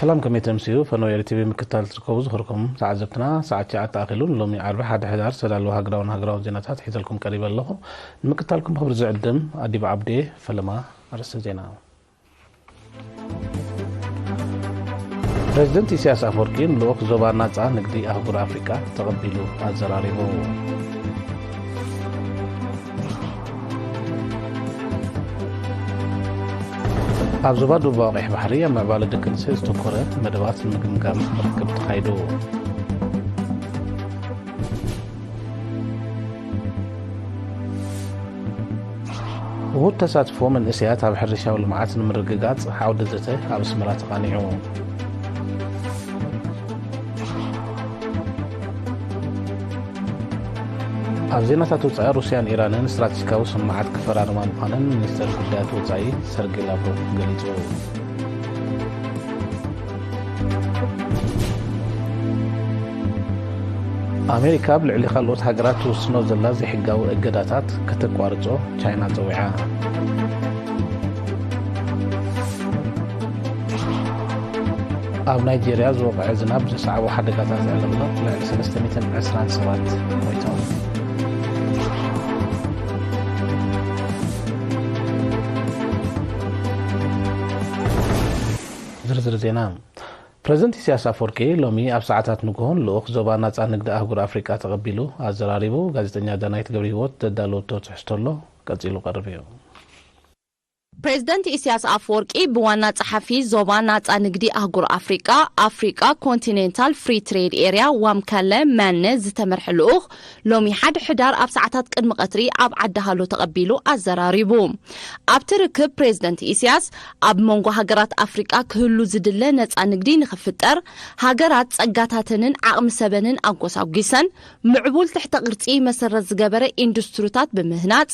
ሰላም፣ ከመይ ተምስዩ? ፈነወ ኤሪ ቲቪ ምክትታል ትርከቡ ዝኽርኩም ተዓዘብትና፣ ሰዓት ትሽዓተ ኣኺሉ። ሎሚ ዓርቢ ሓደ ሕዳር ዝተዳለወ ሃገራውን ሃገራውን ዜናታት ሒዘልኩም ቀሪበ ኣለኹ። ንምክትታልኩም ብኽብሪ ዝዕድም ኣዲብ ዓብዴ። ፈለማ ኣርእስተ ዜና። ፕሬዚደንት ኢሳያስ ኣፈወርቂ ንልኡኽ ዞባ ናጻ ንግዲ ኣህጉር ኣፍሪቃ ተቐቢሉ ኣዘራሪቡ። ኣብ ዞባ ደቡባዊ ቀይሕ ባሕሪ ኣብ ምዕባለ ደቂ ኣንስትዮ ዝተኮረ መደባት ንምግምጋም ርክብ ተኻይዱ። ውሁድ ተሳትፎ መንእሰያት ኣብ ሕርሻዊ ልምዓት ንምርግጋጽ ዓውደ ዘተ ኣብ ኣስመራ ተቓኒዑ። ኣብ ዜናታት ወጻኢ፣ ሩስያን ኢራንን ስትራቴጂካዊ ስምምዓት ክፈራርማ ምዃነን ሚኒስተር ጉዳያት ወጻኢ ሰርጌ ላቭሮቭ ገሊጹ። ኣሜሪካ ኣብ ልዕሊ ካልኦት ሃገራት ትውስኖ ዘላ ዘይሕጋዊ እገዳታት ከተቋርጾ ቻይና ጸዊዓ። ኣብ ናይጄርያ ዝወቕዐ ዝናብ ዘስዓቦ ሓደጋታት ዕልቕልቕ ልዕሊ ሰለስተ ሚእትን ዕስራን ሰባት ሞይቶም። ዝርዝር ዜና። ፕረዚደንት ኢሳያስ ኣፈወርቂ ሎሚ ኣብ ሰዓታት ንግሆ ንልኡኽ ዞባ ናጻ ንግዲ ኣህጉር ኣፍሪቃ ተቐቢሉ ኣዘራሪቡ። ጋዜጠኛ ዳናይት ገብረሂወት ዘዳለወቶ ትሕዝቶ ኣሎ፣ ቀጺሉ ቀርብ እዩ። ፕሬዝደንት ኢሳያስ ኣፈወርቂ ብዋና ጸሓፊ ዞባ ናጻ ንግዲ ኣህጉር ኣፍሪቃ፣ ኣፍሪቃ ኮንቲኔንታል ፍሪ ትሬድ ኤርያ፣ ዋምካለ ማነ ዝተመርሐ ልኡኽ ሎሚ ሓደ ሕዳር ኣብ ሰዓታት ቅድሚ ቀትሪ ኣብ ዓዲ ሃሎ ተቐቢሉ ኣዘራሪቡ። ኣብቲ ርክብ ፕሬዝደንት ኢሳያስ ኣብ መንጎ ሃገራት ኣፍሪቃ ክህሉ ዝድለ ነጻ ንግዲ ንኽፍጠር ሃገራት ጸጋታተንን ዓቕሚ ሰበንን ኣጎሳጒሰን ምዕቡል ትሕተ ቅርጺ መሰረት ዝገበረ ኢንዱስትሪታት ብምህናጽ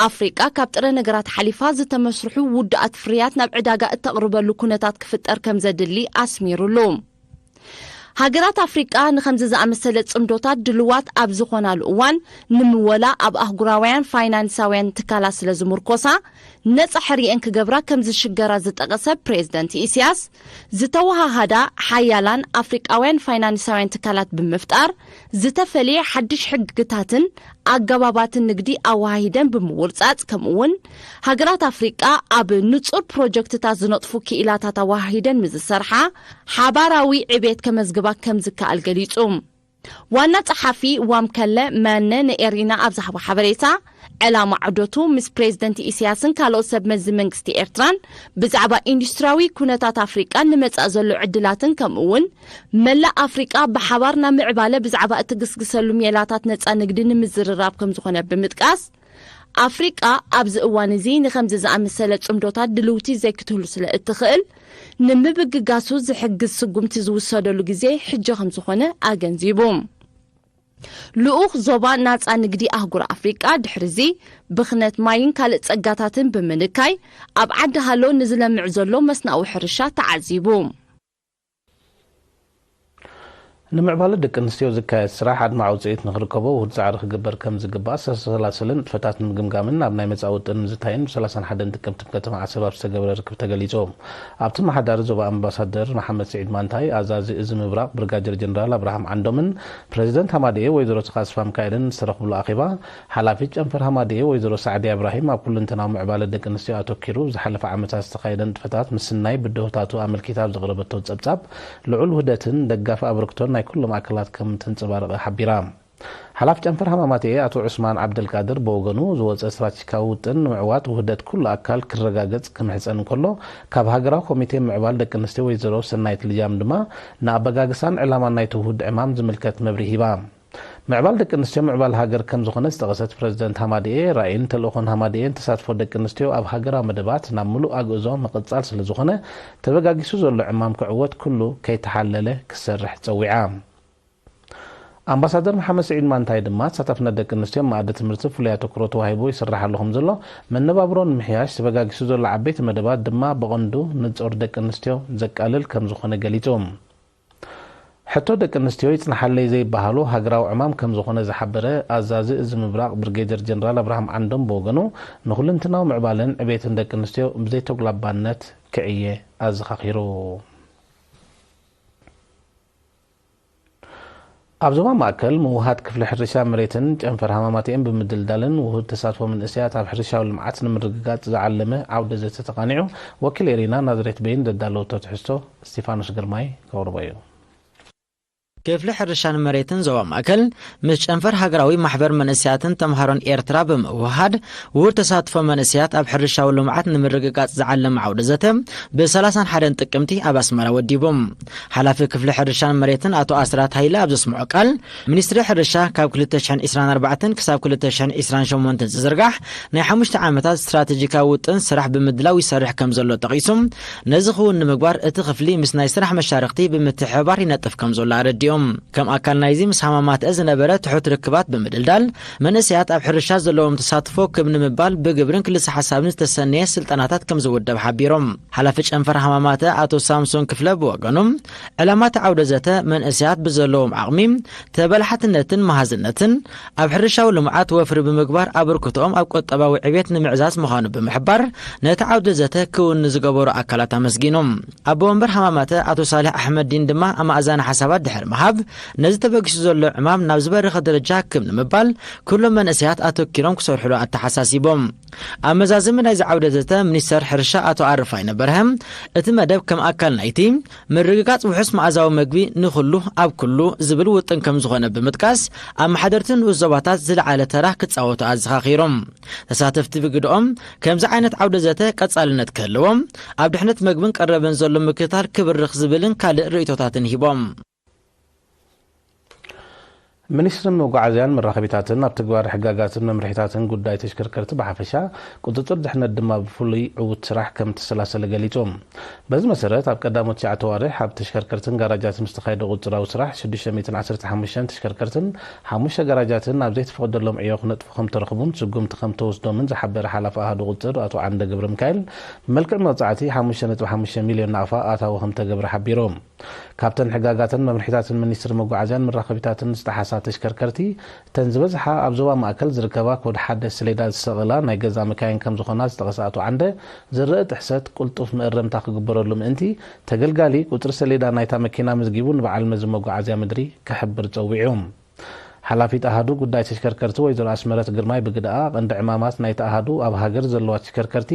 ኣፍሪቃ ካብ ጥረ ነገራት ሓሊፋ ዝተመስርሑ ውዱኣት ፍርያት ናብ ዕዳጋ እተቕርበሉ ኩነታት ክፍጠር ከም ዘድሊ ኣስሚሩሉ። ሃገራት ኣፍሪቃ ንኸምዚ ዝኣመሰለ ጽምዶታት ድልዋት ኣብ ዝኾናሉ እዋን፣ ንምወላ ኣብ ኣህጉራውያን ፋይናንሳውያን ትካላት ስለ ዝምርኮሳ፣ ነጻ ሕርየን ክገብራ ከም ዝሽገራ ዝጠቐሰ ፕሬዝደንት ኢሳያስ፣ ዝተወሃሃዳ ሓያላን ኣፍሪቃውያን ፋይናንሳውያን ትካላት ብምፍጣር፣ ዝተፈልየ ሓድሽ ሕግታትን ኣገባባትን ንግዲ ኣወሃሂደን ብምውርጻጽ፣ ከምኡ'ውን ሃገራት ኣፍሪቃ ኣብ ንጹር ፕሮጀክትታት ዝነጥፉ ክኢላታት ኣወሃሂደን ምስ ዝሰርሓ፣ ሓባራዊ ዕቤት ከመዝግባ ከም ዝከኣል ገሊጹ። ዋና ጸሓፊ ዋምከለ መነ ንኤሪና ኣብ ዝሃቦ ሓበሬታ፣ ዕላማ ዑደቱ ምስ ፕሬዝደንት ኢሳያስን ካልኦት ሰብ መዚ መንግስቲ ኤርትራን ብዛዕባ ኢንዱስትሪያዊ ኩነታት ኣፍሪቃን ንመጻኢ ዘሎ ዕድላትን ከምኡ'ውን መላእ ኣፍሪቃ ብሓባር ናብ ምዕባለ ብዛዕባ እትግስግሰሉ ሜላታት ነጻ ንግዲ ንምዝርራብ ከም ዝኾነ ብምጥቃስ፣ ኣፍሪቃ ኣብዚ እዋን እዚ ንኸምዚ ዝኣመሰለ ጽምዶታት ድልውቲ ዘይክትህሉ ስለ እትኽእል፣ ንምብግጋሱ ዝሕግዝ ስጉምቲ ዝውሰደሉ ግዜ ሕጂ ከም ዝኾነ ኣገንዚቡ። ልኡኽ ዞባ ናጻ ንግዲ ኣህጉር ኣፍሪቃ ድሕሪዚ ብኽነት ማይን ካልእ ጸጋታትን ብምንካይ ኣብ ዓዲ ሃሎ ንዝለምዕ ዘሎ መስናዊ ሕርሻ ተዓዚቡ። ንምዕባለ ደቂ ኣንስትዮ ዝካየድ ስራሕ ኣድማዒ ውጽኢት ንኽርከቦ ውሁድ ጻዕሪ ክግበር ከም ዝግባእ ዝተሰላሰለ ንጥፈታት ንምግምጋምን ኣብ ናይ መጻኢ ውጥን ንምዝታይን ብሰላሳን ሓደን ጥቅምቲ ከተማ ዓሰብ ኣብ ዝተገበረ ርክብ ተገሊጹ። ኣብቲ መሓዳሪ ዞባ ኣምባሳደር መሓመድ ስዒድ ማንታይ፣ ኣዛዚ እዚ ምብራቕ ብርጋጀር ጀነራል ኣብርሃም ዓንዶምን ፕረዚደንት ሃማደኤ ወይዘሮ ተኻስፋ ሚካኤልን ዝተረኽብሉ ኣኼባ፣ ሓላፊት ጨንፈር ሃማደኤ ወይዘሮ ሳዕድያ እብራሂም ኣብ ኩለንተናዊ ምዕባለ ደቂ ኣንስትዮ ኣተኪሩ ኣብ ዝሓለፈ ዓመታት ዝተኻየደ ንጥፈታት ምስናይ ብድሆታቱ ኣመልኪታ ኣብ ዘቕረበቶ ጸብጻብ፣ ልዑል ውህደትን ደጋፊ ኣበርክቶን ናይ ኩሎም ኣካላት ከም እተንጸባረቐ ሓቢራ። ሓላፊ ጨንፈር ሃማማቴ ኣቶ ዑስማን ዓብደልቃድር ብወገኑ፣ ዝወጸ ስትራቴጂካዊ ውጥን ንምዕዋት ውህደት ኩሉ ኣካል ክረጋገጽ ክምሕጸን እንከሎ፣ ካብ ሃገራዊ ኮሚቴ ምዕባል ደቂ ኣንስትዮ ወይዘሮ ሰናይት ልጃም ድማ ንኣበጋግሳን ዕላማን ናይቲ ውሁድ ዕማም ዝምልከት መብርሂ ሂባ። ምዕባል ደቂ ኣንስትዮ ምዕባል ሃገር ከም ዝኾነ ዝጠቐሰት ፕረዚደንት ሃማደኤ፣ ራእይን ተልእኾን ሃማደኤን ተሳትፎ ደቂ ኣንስትዮ ኣብ ሃገራዊ መደባት ናብ ምሉእ ኣግእዞ ምቕጻል ስለ ዝኾነ፣ ተበጋጊሱ ዘሎ ዕማም ክዕወት ኩሉ ከይተሓለለ ክሰርሕ ጸዊዓ። ኣምባሳደር መሓመድ ስዒድ ማንታይ ድማ፣ ተሳታፍነት ደቂ ኣንስትዮ ኣብ መኣዲ ትምህርቲ ፍሉይ ኣተኩሮ ተዋሂቡ ይስራሕ ኣሎ ከም ዘሎ፣ መነባብሮ ንምሕያሽ ተበጋጊሱ ዘሎ ዓበይቲ መደባት ድማ ብቐንዱ ንጾር ደቂ ኣንስትዮ ዘቃልል ከም ዝኾነ ገሊጹ። ሕቶ ደቂ ኣንስትዮ ይጽንሓለይ ዘይበሃሉ ሃገራዊ ዕማም ከም ዝኾነ ዝሓበረ ኣዛዚ እዚ ምብራቕ ብርጌደር ጀነራል ኣብርሃም ዓንዶም ብወገኑ፣ ንኹልንትናዊ ምዕባለን ዕቤትን ደቂ ኣንስትዮ ብዘይተጉላባነት ክዕየ ኣዘኻኺሩ። ኣብ ዞባ ማእከል ምውሃድ ክፍሊ ሕርሻ መሬትን ጨንፈር ሃማማተኤን ብምድልዳልን ውሁድ ተሳትፎ መንእሰያት ኣብ ሕርሻዊ ልምዓት ንምርግጋጽ ዝዓለመ ዓውደ ዘተ ተቓኒዑ። ወኪል ኤሪና ናዝሬት በይን ዘዳለወቶ ትሕዝቶ እስቲፋኖስ ግርማይ ከቕርቦ እዩ። ክፍሊ ሕርሻን መሬትን ዞባ ማእከል ምስ ጨንፈር ሃገራዊ ማሕበር መንእሰያትን ተምሃሮን ኤርትራ ብምውሃድ ውሁድ ተሳትፎ መንእሰያት ኣብ ሕርሻዊ ልምዓት ንምርግጋጽ ዝዓለመ ዓውደ ዘተ ብ31 ጥቅምቲ ኣብ ኣስመራ ወዲቡ። ሓላፊ ክፍሊ ሕርሻን መሬትን ኣቶ ኣስራት ሃይለ ኣብ ዘስምዖ ቃል፣ ሚኒስትሪ ሕርሻ ካብ ክልተ ሽሕን ዕስራን ኣርባዕተን ክሳብ ክልተ ሽሕን ዕስራን ሸሞንተን ዝዝርጋሕ ናይ ሓሙሽተ ዓመታት ስትራቴጂካዊ ውጥን ስራሕ ብምድላው ይሰርሕ ከም ዘሎ ጠቒሱ፣ ነዚ ክውን ንምግባር እቲ ክፍሊ ምስ ናይ ስራሕ መሻርኽቲ ብምትሕብባር ይነጥፍ ከም ዘሎ ኣረዲኦም። ከም ኣካል ናይዚ ምስ ሃማማተኣ ዝነበረ ትሑት ርክባት ብምድልዳል፣ መንእሰያት ኣብ ሕርሻ ዘለዎም ተሳትፎ ክብ ንምባል ብግብርን ክልሰ ሓሳብን ዝተሰነየ ስልጠናታት ከም ዝውደብ ሓቢሮም። ሓላፊ ጨንፈር ሃማማተ ኣቶ ሳምሶን ክፍለ ብወገኑ፣ ዕላማ እቲ ዓውደ ዘተ መንእሰያት ብዘለዎም ዓቕሚ፣ ተበላሓትነትን መሃዝነትን ኣብ ሕርሻዊ ልምዓት ወፍሪ ብምግባር ኣበርክቶኦም ኣብ ቁጠባዊ ዕቤት ንምዕዛዝ ምዃኑ ብምሕባር፣ ነቲ ዓውደ ዘተ ክውን ንዝገበሩ ኣካላት ኣመስጊኖም። ኣቦ ወንበር ሃማማተ ኣቶ ሳልሕ ኣሕመዲን ድማ ኣማእዛኒ ሓሳባት ድሕሪ ምሃብ፣ ነዚ ተበጊሱ ዘሎ ዕማም ናብ ዝበረኸ ደረጃ ክብ ንምባል ኩሎም መንእሰያት ኣተኪሮም ክሰርሕሉ ኣተሓሳሲቦም። ኣብ መዛዘሚ ናይዚ ዓውደ ዘተ ሚኒስተር ሕርሻ ኣቶ ኣረፋይነ በርሀ፣ እቲ መደብ ከም ኣካል ናይቲ ምርግጋጽ ውሑስ መኣዛዊ መግቢ ንኹሉ ኣብ ኩሉ ዝብል ውጥን ከም ዝኾነ ብምጥቃስ፣ ኣመሓደርቲ ንኡስ ዞባታት ዝለዓለ ተራ ክጻወቱ ኣዘኻኺሮም። ተሳተፍቲ ብግደኦም፣ ከምዚ ዓይነት ዓውደ ዘተ ቀጻልነት ክህልዎም፣ ኣብ ድሕነት መግብን ቀረብን ዘሎ ምክትታል ክብርኽ ዝብልን ካልእ ርእይቶታትን ሂቦም። ሚኒስትሪ መጓዓዝያን መራኸቢታትን ኣብ ትግባር ሕጋጋትን መምርሒታትን ጉዳይ ተሽከርከርቲ ብሓፈሻ፣ ቁጽጽር ድሕነት ድማ ብፍሉይ ዕዉት ስራሕ ከም እተሰላሰለ ገሊጹ። በዚ መሰረት፣ ኣብ ቀዳሞት ትሽዓተ ኣዋርሕ ኣብ ተሽከርከርትን ጋራጃትን ዝተኻየደ ቁጽጽራዊ ስራሕ ሽዱሽተ ሚእትን ዓሰርተ ሓሙሽተን ተሽከርከርትን ሓሙሽተ ጋራጃትን ኣብ ዘይተፈቐደሎም ዕዮ ክነጥፉ ከም ተረኽቡን ስጉምቲ ከም ተወስዶምን ዝሓበረ ሓላፊ ኣሃዱ ቁጽጽር ኣቶ ዓንደ ገብረሚካኤል፣ ብመልክዕ መቕጻዕቲ ሓሙሽተ ነጥቢ ሓሙሽተ ሚልዮን ናቕፋ ኣታዊ ከም ተገብረ ሓቢሩ። ካብተን ሕጋጋትን መምርሒታትን ሚኒስትሪ መጓዓዝያን መራኸቢታትን ዝጠሓሳ ተሽከርከርቲ፣ እተን ዝበዝሓ ኣብ ዞባ ማእከል ዝርከባ ኮድ ሓደ ሰሌዳ ዝሰቐላ ናይ ገዛ መካይን ከም ዝኾና ዝጠቐሰ ኣቶ ዓንደ፣ ዝረአ ጥሕሰት ቅልጡፍ መእረምታ ክግበረሉ ምእንቲ፣ ተገልጋሊ ቁጽሪ ሰሌዳ ናይታ መኪና መዝጊቡ ንበዓል መዚ መጓዓዝያ ምድሪ ክሕብር ጸዊዑ። ሓላፊት ኣሃዱ ጉዳይ ተሽከርከርቲ ወይዘሮ ኣስመረት ግርማይ ብግደኣ፣ ቀንዲ ዕማማት ናይቲ ኣሃዱ ኣብ ሃገር ዘለዋ ተሽከርከርቲ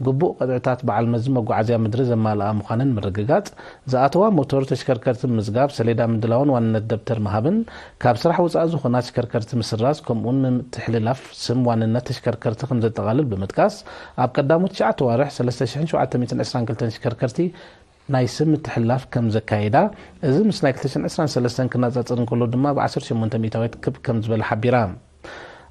ግቡእ ቅጥዕታት በዓል መዚ መጓዓዝያ ምድሪ ዘማልኣ ምዃነን ምርግጋጽ፣ ዝኣተዋ ሞተር ተሽከርከርቲ ምምዝጋብ፣ ሰሌዳ ምድላውን ዋንነት ደብተር ምሃብን፣ ካብ ስራሕ ወጻኢ ዝኾና ተሽከርከርቲ ምስራዝ፣ ከምኡውን ምትሕልላፍ ስም ዋንነት ተሽከርከርቲ ከም ዘጠቓልል ብምጥቃስ፣ ኣብ ቀዳሞት ትሽዓተ ኣዋርሕ ሰለስተ ሽሕን ሸውዓተ ሚእትን ዕስራን ክልተን ተሽከርከርቲ ናይ ስም ምትሕልላፍ ከም ዘካየዳ፣ እዚ ምስ ናይ ክልተ ሽሕን ዕስራን ሰለስተን ክነጻጸር እንከሎ ድማ ብ ዓሰርተ ሸሞንተ ሚእታዊት ክብ ከም ዝበለ ሓቢራ።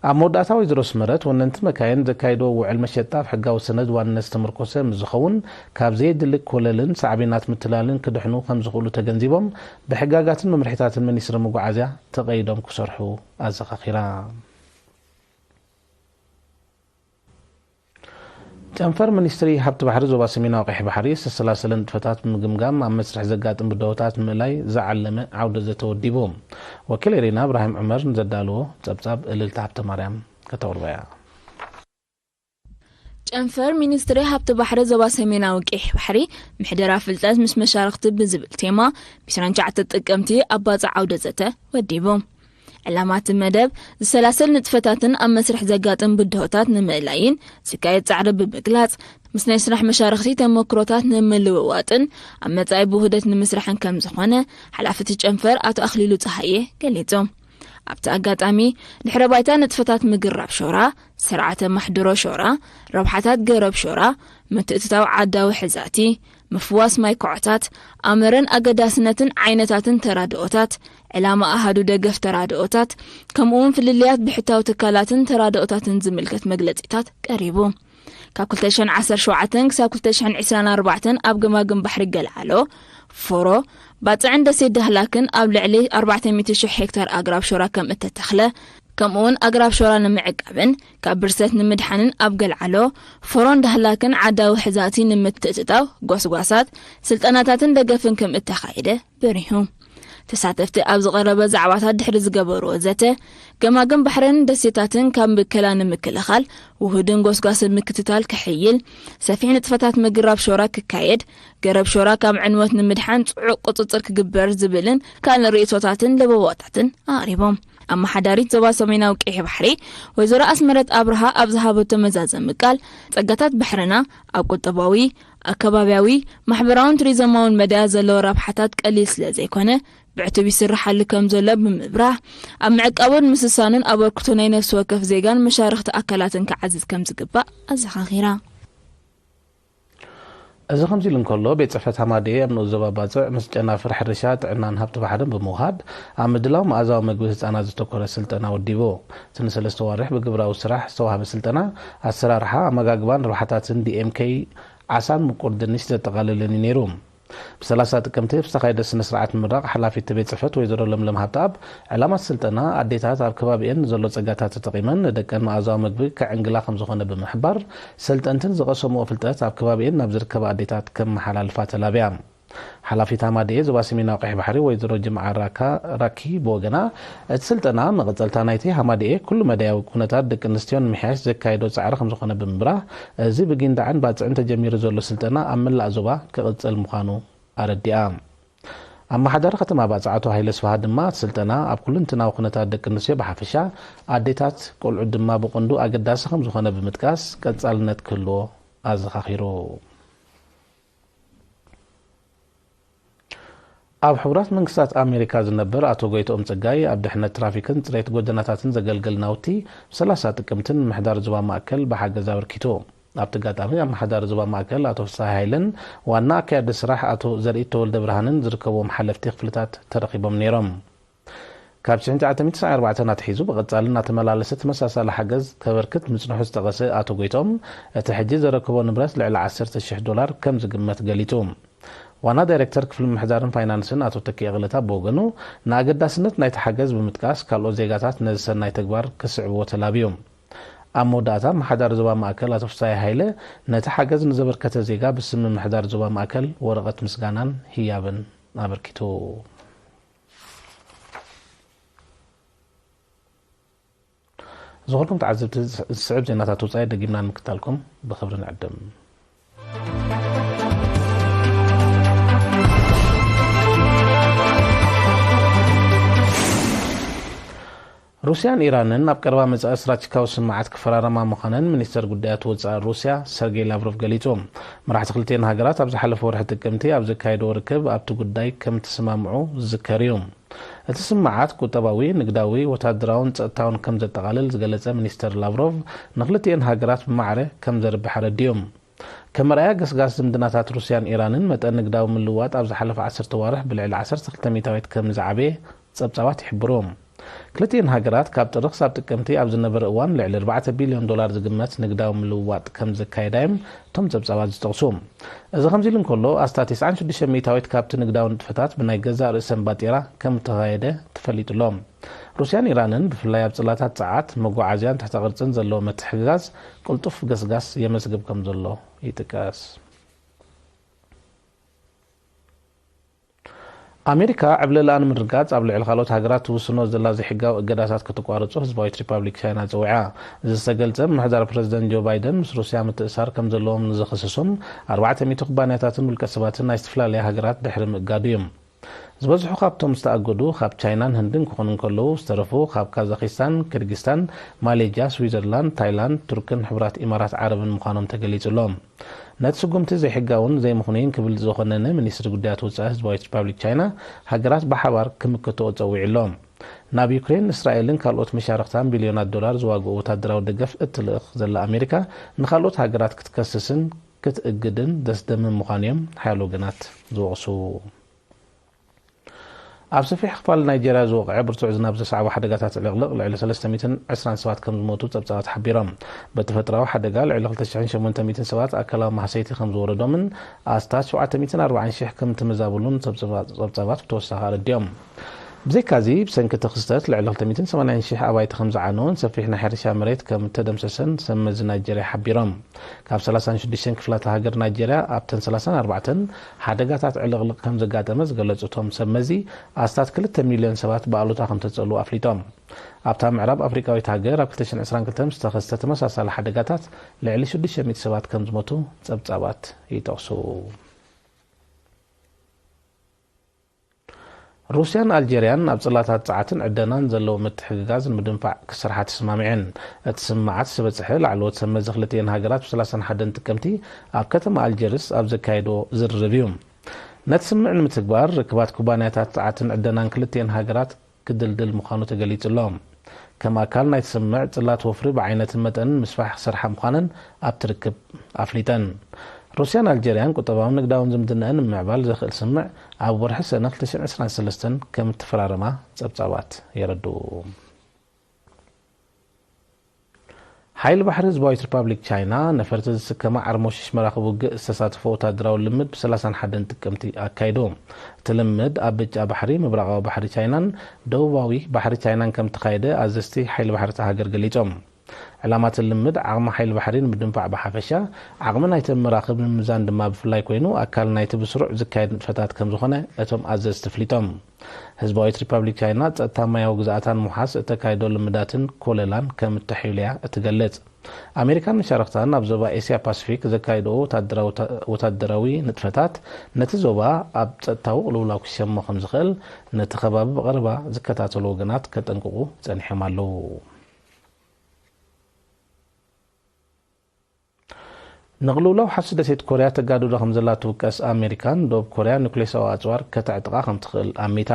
ኣብ መወዳእታ ወይዘሮ ኣስመረት፣ ወነንቲ መካይን ዘካይድዎ ውዕል መሸጣ ኣብ ሕጋዊ ሰነድ ዋንነት ዝተመርኮሰ ምስ ዝኸውን፣ ካብ ዘየድሊ ኮለልን ሳዕቤናት ምትላልን ክድሕኑ ከም ዝኽእሉ ተገንዚቦም፣ ብሕጋጋትን መምርሒታትን ሚኒስትሪ መጓዓዝያ ተቐይዶም ክሰርሑ ኣዘኻኺራ። ጨንፈር ሚኒስትሪ ሃብቲ ባሕሪ ዞባ ሰሜናዊ ቀይሕ ባሕሪ ዝተሰላሰለ ንጥፈታት ብምግምጋም ኣብ መስርሕ ዘጋጥም ብድሆታት ንምእላይ ዝዓለመ ዓውደ ዘተ ወዲቡ። ወኪል ኤሪና እብራሂም ዑመር ንዘዳለዎ ጸብጻብ እልልታ ሃብተማርያም ከተቕርቦ እያ። ጨንፈር ሚኒስትሪ ሃብቲ ባሕሪ ዞባ ሰሜናዊ ቀይሕ ባሕሪ ምሕደራ ፍልጠት ምስ መሻርኽቲ ብዝብል ቴማ ብ ዕስራን ትሽዓተን ጥቅምቲ ኣብ ባጽዕ ዓውደ ዘተ ወዲቡ። ዕላማ እቲ መደብ፣ ዝሰላሰል ንጥፈታትን ኣብ መስርሕ ዘጋጥም ብድሆታት ንምእላይን ዝካየድ ጻዕሪ ብምግላጽ፣ ምስ ናይ ስራሕ መሻርኽቲ ተመክሮታት ንምልውዋጥን ኣብ መጻኢ ብውህደት ንምስራሕን ከም ዝኾነ ሓላፊ እቲ ጨንፈር ኣቶ ኣኽሊሉ ጸሃየ ገሊጹ። ኣብቲ ኣጋጣሚ፣ ድሕረ ባይታ ንጥፈታት ምግራብ ሾራ፣ ስርዓተ ማሕድሮ ሾራ፣ ረብሓታት ገረብ ሾራ፣ ምትእትታው ዓዳዊ ሕዛቲ፣ ምፍዋስ ማይ ኮዖታት፣ ኣምርን ኣገዳስነትን ዓይነታትን ተራድኦታት፣ ዕላማ ኣሃዱ ደገፍ ተራድኦታት፣ ከምኡውን ፍልልያት ብሕታዊ ትካላትን ተራድኦታትን ዝምልከት መግለጺታት ቀሪቡ። ካብ ክልተ ሽሕን ዓሰርተ ሸውዓተን ክሳብ ክልተ ሽሕን ዕስራን ኣርባዕተን ኣብ ገማግም ባሕሪ ገልዓሎ፣ ፎሮ፣ ባጽዕን ደሴት ዳህላክን ኣብ ልዕሊ ኣርባዕተ ሚእቲ ሽሕ ሄክታር ኣግራብ ሾራ ከም እተተኽለ፣ ከምኡውን ኣግራብ ሾራ ንምዕቃብን ካብ ብርሰት ንምድሓንን ኣብ ገልዓሎ፣ ፎሮን ዳህላክን ዓዳዊ ሕዛእቲ ንምትእትታው ጎስጓሳት፣ ስልጠናታትን ደገፍን ከም እተኻየደ በሪሁ። ተሳተፍቲ ኣብ ዝቐረበ ዛዕባታት ድሕሪ ዝገበርዎ ዘተ፣ ገማግም ባሕርን ደሴታትን ካብ ብከላ ንምክልኻል ውሁድን ጎስጓስን ምክትታል ክሕይል፣ ሰፊሕ ንጥፈታት ምግራብ ሾራ ክካየድ፣ ገረብ ሾራ ካብ ዕንወት ንምድሓን ጽዑቕ ቁጽጽር ክግበር ዝብልን ካልእ ርእይቶታትን ለበዋታትን ኣቕሪቦም። ኣመሓዳሪት ዞባ ሰሜናዊ ቀይሕ ባሕሪ ወይዘሮ ኣስመረት ኣብርሃ ኣብ ዝሃበቶ መዛዘሚ ቃል፣ ጸጋታት ባሕርና ኣብ ቁጠባዊ፣ ኣከባብያዊ፣ ማሕበራውን ቱሪዝማውን መዳያ ዘለዎ ረብሓታት ቀሊል ስለ ዘይኮነ፣ ብዕቱብ ይስርሓሉ ከም ዘሎ ብምብራህ፣ ኣብ ምዕቃቡን ምስሳኑን ኣበርክቶ ናይ ነፍሲ ወከፍ ዜጋን መሻርኽቲ ኣካላትን ክዓዝዝ ከም ዝግባእ ኣዘኻኺራ። እዚ ከምዚ ኢሉ እንከሎ፣ ቤት ጽሕፈት ሃማደኤ ኣብ ንኡስ ዞባ ባጽዕ ምስ ጨናፍር ሕርሻ፣ ጥዕናን ሃብቲ ባሕርን ብምውሃድ ኣብ ምድላው መኣዛዊ መግቢ ህጻናት ዘተኮረ ስልጠና ወዲቡ። እቲ ንሰለስተ ዋርሕ ብግብራዊ ስራሕ ዝተዋህበ ስልጠና ኣሰራርሓ፣ ኣመጋግባን ረብሓታትን ዲ ኤም ኬይ ዓሳን ምቁር ድንሽ ዘጠቓልልን እዩ ነይሩ። ብ30 ጥቅምቲ ዝተኻየደ ስነ ስርዓት ምምራቕ ሓላፊት ቤት ጽሕፈት ወይዘሮ ለምለም ሃብተኣብ፣ ዕላማ ስልጠና ኣዴታት ኣብ ከባቢኤን ንዘሎ ጸጋታት ተጠቒመን ንደቀን መኣዛዊ መግቢ ከዕንግላ ከም ዝኾነ ብምሕባር፣ ሰልጠንትን ዝቐሰምዎ ፍልጠት ኣብ ከባቢኤን ናብ ዝርከባ ኣዴታት ከመሓላልፋ ተላብያ። ሓላፊት ሃማደኤ ዞባ ሰሜናዊ ቀይሕ ባሕሪ ወይዘሮ ጅምዓ ራካ ራኪ ብወገና፣ እቲ ስልጠና መቐጸልታ ናይቲ ሃማደኤ ኩሉ መዳያዊ ኩነታት ደቂ ኣንስትዮ ንምሕያሽ ዘካየዶ ጻዕሪ ከም ዝኾነ ብምብራህ፣ እዚ ብጊንዳዕን ባጽዕን ተጀሚሩ ዘሎ ስልጠና ኣብ መላእ ዞባ ክቕጽል ምዃኑ ኣረዲኣ። ኣመሓዳሪ ከተማ ባጽዕ ኣቶ ሃይለ ስብሃት ድማ፣ እቲ ስልጠና ኣብ ኩለንትናዊ ኩነታት ደቂ ኣንስትዮ ብሓፈሻ፣ ኣዴታት፣ ቆልዑት ድማ ብቐንዱ ኣገዳሲ ከም ዝኾነ ብምጥቃስ፣ ቀጻልነት ክህልዎ ኣዘኻኺሩ። ኣብ ሕቡራት መንግስታት ኣሜሪካ ዝነብር ኣቶ ጎይትኦም ጸጋይ፣ ኣብ ድሕነት ትራፊክን ጽሬት ጎደናታትን ዘገልግል ናውቲ ብ30 ጥቅምቲ ንምምሕዳር ዞባ ማእከል ብሓገዝ ኣበርኪቱ። ኣብቲ ኣጋጣሚ ኣመሓዳሪ ዞባ ማእከል ኣቶ ፍስሃ ሃይለን ዋና ኣካያዲ ስራሕ ኣቶ ዘርኢት ተወልደ ብርሃንን ዝርከብዎም ሓለፍቲ ክፍልታት ተረኺቦም ነይሮም። ካብ ሽሕን ትሽዓተ ሚእትን ተስዓን ኣርባዕተን ኣትሒዙ ብቐጻሊ እናተመላለሰ ተመሳሳሊ ሓገዝ ከበርክት ምጽንሑ ዝጠቐሰ ኣቶ ጎይትኦም፣ እቲ ሕጂ ዘረከቦ ንብረት ልዕሊ ዓሰርተ ሽሕ ዶላር ከም ዝግመት ገሊጹ። ዋና ዳይሬክተር ክፍሊ ምምሕዳርን ፋይናንስን ኣቶ ተኪኤ ቅለታ ብወገኑ፣ ንኣገዳስነት ናይቲ ሓገዝ ብምጥቃስ፣ ካልኦት ዜጋታት ነዚ ሰናይ ተግባር ክስዕብዎ ተላብዩ። ኣብ መወዳእታ፣ ኣመሓዳሪ ዞባ ማእከል ኣቶ ፍስሃየ ሃይለ፣ ነቲ ሓገዝ ንዘበርከተ ዜጋ ብስም ምምሕዳር ዞባ ማእከል ወረቐት ምስጋናን ህያብን ኣበርኪቱ። ዝኾንኩም ተዓዘብቲ፣ ዝስዕብ ዜናታት ወጻኢ ደጊምና ንምክታልኩም ብኽብሪ ንዕድም። ሩስያን ኢራንን ኣብ ቀረባ መጻኢ ስትራቴጂካዊ ስምምዓት ክፈራረማ ምዃነን ሚኒስተር ጉዳያት ወጻኢ ሩስያ ሰርጌይ ላቭሮቭ ገሊጹ። መራሕቲ ክልቲኤን ሃገራት ኣብ ዝሓለፈ ወርሒ ጥቅምቲ ኣብ ዘካየድዎ ርክብ ኣብቲ ጉዳይ ከም እተሰማምዑ ዝዝከር እዩ። እቲ ስምምዓት ቁጠባዊ፣ ንግዳዊ፣ ወታደራውን ጸጥታውን ከም ዘጠቓልል ዝገለጸ ሚኒስተር ላቭሮቭ፣ ንክልቲኤን ሃገራት ብማዕረ ከም ዘርብሕ ኣረዲኡ። ከም መርኣያ፣ ገስጋስ ዝምድናታት ሩስያን ኢራንን መጠን ንግዳዊ ምልውዋጥ ኣብ ዝሓለፈ ዓሰርተ ዋርሕ ብልዕሊ ዓሰርተ ክልተ ሚእታዊት ከም ዝዓበየ ጸብጻባት ይሕብሩ። ክልቲኤን ሃገራት ካብ ጥሪ ክሳብ ጥቅምቲ ኣብ ዝነበረ እዋን ልዕሊ ኣርባዕተ ቢልዮን ዶላር ዝግመት ንግዳዊ ምልውዋጥ ከም ዘካየዳ እዮም እቶም ጸብጻባት ዝጠቕሱ። እዚ ከምዚ ኢሉ እንከሎ፣ ኣስታት ተስዓን ሽዱሽተ ሚእታዊት ካብቲ ንግዳዊ ንጥፈታት ብናይ ገዛእ ርእሰን ባጤራ ከም እተኻየደ ተፈሊጡ ኣሎ። ሩስያን ኢራንን ብፍላይ ኣብ ጽላታት ጸዓት፣ መጓዓዝያን ትሕተ ቅርጽን ዘለዎ ምትሕግጋዝ ቅልጡፍ ገስጋስ የመዝግብ ከም ዘሎ ይጥቀስ። ኣሜሪካ ዕብለላኣ ንምርግጋጽ ኣብ ልዕሊ ካልኦት ሃገራት ትውስኖ ዘላ ዘይሕጋዊ እገዳታት ከተቋርጾ ህዝባዊት ሪፓብሊክ ቻይና ጸዊዓ። እዚ ዝተገልጸ፣ ምምሕዳር ፕረዚደንት ጆ ባይደን ምስ ሩስያ ምትእሳር ከም ዘለዎም ንዝኽሰሶም ኣርባዕተ ሚእቲ ኩባንያታትን ውልቀ ሰባትን ናይ ዝተፈላለያ ሃገራት ድሕሪ ምእጋዱ እዩ። ዝበዝሑ ካብቶም ዝተኣገዱ ካብ ቻይናን ህንድን ክኾኑ እንከለዉ፣ ዝተረፉ ካብ ካዛኺስታን፣ ኪርጊስታን፣ ማሌዥያ፣ ስዊዘርላንድ፣ ታይላንድ፣ ቱርክን ሕቡራት ኢማራት ዓረብን ምዃኖም ተገሊጹ ኣሎ። ነቲ ስጉምቲ ዘይሕጋውን ዘይምኽኑይን ክብል ዝኾነነ ሚኒስትሪ ጉዳያት ወጻኢ ህዝባዊት ሪፓብሊክ ቻይና፣ ሃገራት ብሓባር ክምክትኦ ጸዊዑ ኣሎ። ናብ ዩክሬን፣ እስራኤልን ካልኦት መሻርኽታን ቢልዮናት ዶላር ዝዋግኦ ወታደራዊ ደገፍ እትልእኽ ዘላ ኣሜሪካ፣ ንኻልኦት ሃገራት ክትከስስን ክትእግድን ዘስደምም ምዃኑ እዮም ሓያሎ ወገናት ዝወቕሱ። ኣብ ሰፊሕ ክፋል ናይጀርያ ዝወቕዐ ብርቱዕ ዝናብ ዘስዓቦ ሓደጋታት ዕልቕልቕ፣ ልዕሊ ሰለስተ ሚእትን ዕስራን ሰባት ከም ዝሞቱ ጸብጻባት ሓቢሮም። በቲ ተፈጥሮኣዊ ሓደጋ፣ ልዕሊ ክልተ ሽሕን ሸሞንተ ሚእትን ሰባት ኣካላዊ ማህሰይቲ ከም ዝወረዶምን ኣስታት ሸውዓተ ሚእትን ኣርባዓን ሽሕ ከም እተመዛበሉን ጸብጻባ-፣ ጸብጻባት ብተወሳኺ ኣረዲኦም። ብዘይካዚ፣ ብሰንኪ እቲ ክስተት ልዕሊ ክልተ ሚእትን ሰማንያን ሽሕ ኣባይቲ ከም ዝዓነወን ሰፊሕ ናይ ሕርሻ መሬት ከም እተደምሰሰን ሰብ መዚ ናይጀርያ ሓቢሮም። ካብ ሰላሳን ሽዱሽተን ክፍላተ ሃገር ናይጀርያ፣ ኣብተን ሰላሳን ኣርባዕተን ሓደጋታት ዕልቕልቕ ከም ዘጋጠመ ዝገለጹ እቶም ሰብ መዚ፣ ኣስታት ክልተ ሚልዮን ሰባት ብኣሉታ ከም ተጸልዉ ኣፍሊጦም። ኣብታ ምዕራብ ኣፍሪቃዊት ሃገር ኣብ ክልተ ሽሕን ዕስራን ክልተን ዝተኸስተ ተመሳሳሊ ሓደጋታት ልዕሊ ሽዱሽተ ሚእቲ ሰባት ከም ዝሞቱ ጸብጻባት ይጠቕሱ። ሩስያን ኣልጀርያን ኣብ ጽላታት ጸዓትን ዕደናን ዘለዎ ምትሕግጋዝ ንምድንፋዕ ክሰርሓ ተሰማሚዐን። እቲ ስምምዓት ዝተበጽሐ ላዕለዎት ሰብ መዚ ክልቲኤን ሃገራት ብ ሰላሳን ሓደን ጥቅምቲ ኣብ ከተማ ኣልጀርስ ኣብ ዘካየድዎ ዝርርብ እዩ። ነቲ ስምምዕ ንምትግባር ርክባት ኩባንያታት ጸዓትን ዕደናን ክልቲኤን ሃገራት ክድልድል ምዃኑ ተገሊጹ ኣሎ። ከም ኣካል ናይቲ ስምምዕ፣ ጽላት ወፍሪ ብዓይነትን መጠንን ምስፋሕ ክሰርሓ ምዃነን ኣብቲ ርክብ ኣፍሊጠን። ሩስያን ኣልጀርያን ቁጠባውን ንግዳውን ዝምድናኣን ንምምዕባል ዘኽእል ስምምዕ ኣብ ወርሒ ሰነ ክልተ ሽሕን ዕስራን ሰለስተን ከም እተፈራረማ ጸብጻባት የረድኡ። ሓይሊ ባሕሪ ህዝባዊት ሪፓብሊክ ቻይና፣ ነፈርቲ ዝስከማ ዓርሞሽሽ መራኽብ ውግእ ዝተሳተፎ ወታደራዊ ልምድ ብ ሰላሳን ሓደን ጥቅምቲ ኣካይዱ። እቲ ልምድ ኣብ ብጫ ባሕሪ፣ ምብራቓዊ ባሕሪ ቻይናን ደቡባዊ ባሕሪ ቻይናን ከም እተኻየደ ኣዘዝቲ ሓይሊ ባሕሪ እታ ሃገር ገሊጾም። ዕላማ እቲ ልምድ ዓቕሚ ሓይሊ ባሕሪ ንምድንፋዕ ብሓፈሻ፣ ዓቕሚ ናይተን መራኽብ ንምምዛን ድማ ብፍላይ ኮይኑ፣ ኣካል ናይቲ ብስሩዕ ዝካየድ ንጥፈታት ከም ዝኾነ እቶም ኣዘዝቲ ኣፍሊጦም። ህዝባዊት ሪፓብሊክ ቻይና ጸጥታ ማያዊ ግዝኣታ ንምውሓስ እተካይዶ ልምዳትን ኮለላን ከም እተሕይሉ እያ እትገልጽ። ኣሜሪካን መሻርኽታን ኣብ ዞባ ኤስያ ፓሲፊክ ዘካይድኦ ወታደራዊ፣ ወታደራዊ ንጥፈታት ነቲ ዞባ ኣብ ጸጥታዊ ቅልውላው ክሸሞ ከም ዝኽእል ነቲ ከባቢ ብቐረባ ዝከታተሉ ወገናት ከጠንቅቑ ጸኒሖም ኣለዉ። ንቕልውላው ሓፍሲ ደሴት ኮርያ ተጋድዶ ከም ዘላ ትውቀስ ኣሜሪካን፣ ደቡብ ኮርያ ኑክሌሳዊ ኣጽዋር ከተዕጥቓ ከም ትኽእል ኣሚታ።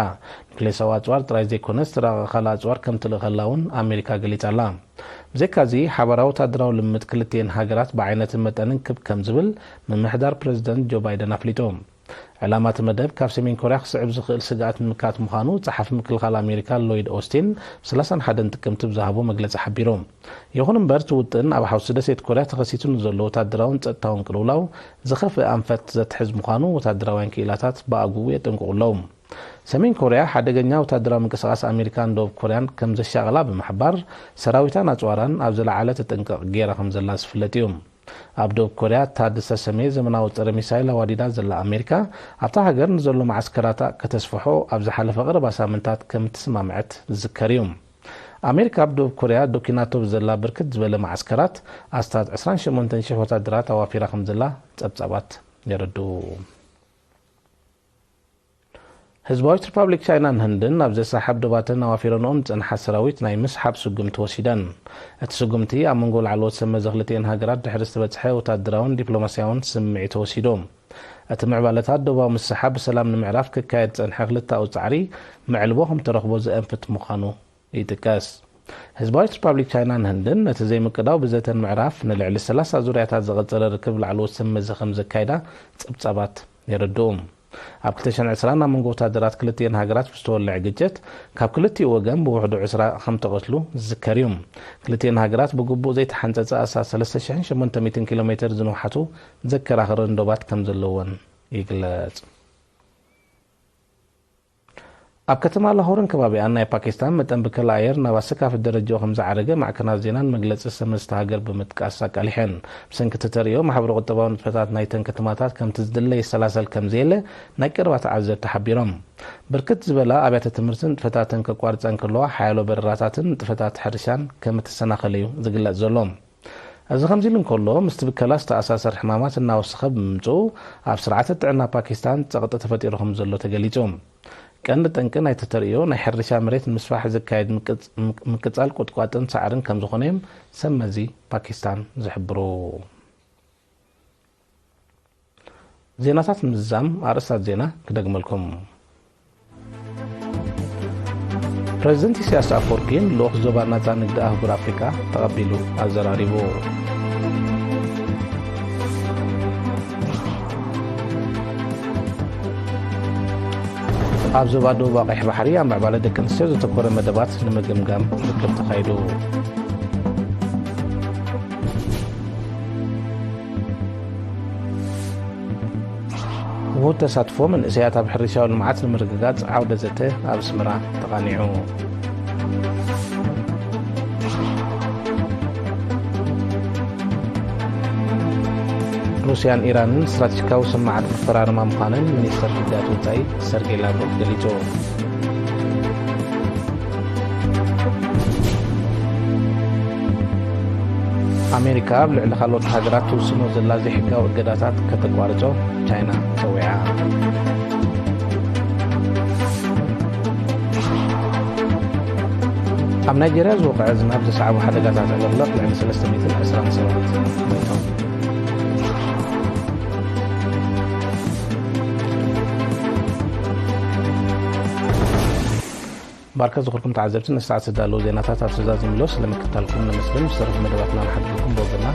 ኑክሌሳዊ ኣጽዋር ጥራይ ዘይኮነስ፣ ዝተራቐቐ ካልእ ኣጽዋር ከም ትልእኸላ እውን ኣሜሪካ ገሊጻ ኣላ። ብዘይካዚ፣ ሓባራዊ ወታደራዊ ልምድ ክልቲኤን ሃገራት ብዓይነትን መጠንን ክብ ከም ዝብል ምምሕዳር ፕረዚደንት ጆ ባይደን ኣፍሊጡ። ዕላማ እቲ መደብ፣ ካብ ሰሜን ኮርያ ክስዕብ ዝኽእል ስግኣት ንምምካት ምዃኑ ጸሓፊ ምክልኻል ኣሜሪካ ሎይድ ኦስቲን ብ ሰላሳን ሓደን ጥቅምቲ ብዝሃቦ መግለጺ ሓቢሩ። ይኹን እምበር፣ እቲ ውጥን ኣብ ሓውሲ ደሴት ኮርያ ተኸሲቱ ንዘሎ ወታደራውን ጸጥታውን ቅልውላው ዝኸፍእ ኣንፈት ዘትሕዝ ምዃኑ ወታደራውያን ክኢላታት ብኣግኡ የጠንቅቑ ኣለዉ። ሰሜን ኮርያ ሓደገኛ ወታደራዊ ምንቅስቓስ ኣሜሪካን ደቡብ ኮርያን ከም ዘሻቕላ ብምሕባር፣ ሰራዊታን ኣጽዋራን ኣብ ዝለዓለ ተጠንቀቕ ገይራ ከም ዘላ ዝፍለጥ እዩ። ኣብ ደቡብ ኮርያ ታድ ዝተሰምየ ዘመናዊ ጸረ ሚሳይል ኣዋዲዳ ዘላ ኣሜሪካ፣ ኣብታ ሃገር ንዘሎ መዓስከራታ ከተስፍሖ ኣብ ዝሓለፈ ቀረባ ሳምንታት ከም እተሰማምዐት ዝዝከር እዩ። ኣሜሪካ ኣብ ደቡብ ኮርያ ዶኪናቶ ብዘላ ብርክት ዝበለ መዓስከራት ኣስታት ዕስራን ሸሞንተን ሽሕ ወታደራት ኣዋፊራ ከም ዘላ ጸብጻባት የረድኡ። ህዝባዊት ሪፓብሊክ ቻይናን ህንድን ኣብ ዘሰሓብ ዶባተን ኣዋፊረንኦም ዝጸንሓ ሰራዊት ናይ ምስሓብ ስጉምቲ ወሲደን። እቲ ስጉምቲ ኣብ መንጎ ላዕለዎት ሰብ መዚ ክልቲኤን ሃገራት ድሕሪ ዝተበጽሐ ወታደራውን ዲፕሎማስያውን ስምምዕ ተወሲዱ። እቲ ምዕባለታት ዶባዊ ምስሓብ ብሰላም ንምዕራፍ ክካየድ ዝጸንሐ ክልተኣዊ ጻዕሪ መዕልቦ ከም ተረኽቦ ዘእንፍት ምዃኑ ይጥቀስ። ህዝባዊት ሪፓብሊክ ቻይናን ህንድን ነቲ ዘይምቅዳው ብዘተን ምዕራፍ ንልዕሊ ሰላሳ ዙርያታት ዝቐጸለ ርክብ ላዕለዎት ሰብ መዚ ከም ዘካይዳ ጸብጻባት የረድኡ። ኣብ ክልተ ሽሕን ዕስራን ኣብ መንጎ ወታደራት ክልቲኤን ሃገራት ብዝተወልዐ ግጭት ካብ ክልቲኡ ወገን ብውሕዱ ዕስራ ከም ተቐትሉ ዝዝከር እዩ። ክልቲኤን ሃገራት ብግቡእ ዘይተሓንጸጸ ኣስታት ሰለስተ ሽሕን ሸሞንተ ሚእትን ኪሎ ሜትር ዝንውሓቱ ዘከራኽረን ዶባት ከም ዘለወን ይግለጽ። ኣብ ከተማ ላሆርን ከባቢኣን ናይ ፓኪስታን መጠን ብከላ ኣየር ናብ ኣሰካፊ ደረጃኡ ከም ዝዓረገ ማዕከናት ዜናን መግለጺ ሰመስቲ ሃገር ብምጥቃስ ኣቃሊሐን። ብሰንኪ እቲ ተርእዮ፣ ማሕበረ ቁጠባዊ ንጥፈታት ናይተን ከተማታት ከምቲ ዝድለ ይሰላሰል ከም ዘየለ ናይ ቀረባ ተዓዘብቲ ሓቢሮም። ብርክት ዝበላ ኣብያተ ትምህርቲ ንጥፈታተን ከቋርጻ እንከለዋ፣ ሓያሎ በረራታትን ንጥፈታት ሕርሻን ከም እተሰናኸለ እዩ ዝግለጽ ዘሎ። እዚ ከምዚ ኢሉ እንከሎ፣ ምስቲ ብከላ ዝተኣሳሰር ሕማማት እናወሰኸ ብምምጽኡ፣ ኣብ ስርዓተ ጥዕና ፓኪስታን ጸቕጢ ተፈጢሩ ከም ዘሎ ተገሊጹ። ቀንዲ ጠንቂ ናይቲ ተርእዮ፣ ናይ ሕርሻ መሬት ንምስፋሕ ዝካየድ ምቅጽ-፣ ምቅ-፣ ምቅጻል ቁጥቋጥን ሳዕርን ከም ዝኾነ እዮም ሰብ መዚ ፓኪስታን ዝሕብሩ። ዜናታት ምዝዛም ኣርእስታት ዜና ክደግመልኩም። ፕረዚደንት ኢሳያስ ኣፈወርቂ ልኡኽ ዞባ ናጻ ንግዲ ኣህጉር ኣፍሪቃ ተቐቢሉ ኣዘራሪቡ። ኣብ ዞባ ደቡብ ቀይሕ ባሕሪ ኣብ ምዕባለ ደቂ ኣንስትዮ ዘተኮረ መደባት ንምግምጋም ርክብ ተኻይዱ። ዕዉት ተሳትፎ መንእሰያት ኣብ ሕርሻዊ ልምዓት ንምርግጋጽ ዓውደ ዘተ ኣብ ኣስመራ ተቓኒዑ። ሩስያን ኢራንን ስትራቴጂካዊ ስምምዓት ክፈራረማ ምዃነን ሚኒስተር ጉዳያት ወጻኢ ሰርጌይ ላቭሮቭ ገሊጹ። ኣሜሪካ ኣብ ልዕሊ ካልኦት ሃገራት ትውስኖ ዘላ ዘይሕጋዊ እገዳታት ከተቋርጾ ቻይና ጸዊዓ። ኣብ ናይጀርያ ዝወቕዐ ዝናብ ዘስዓቦ ሓደጋታት ዕልቕልቕ ልዕሊ ሰለስተ ሚእትን ዕስራን ሰባት ሞይቶም። ባርከ ዝኽርኩም ተዓዘብቲ፣ ንሰዓት ዝዳለዉ ዜናታት ኣብ ስዛ ዝምለስ ለምክታልኩም ነመስግን። ዝተረፉ መደባትና ንሓድርኩም ብወገና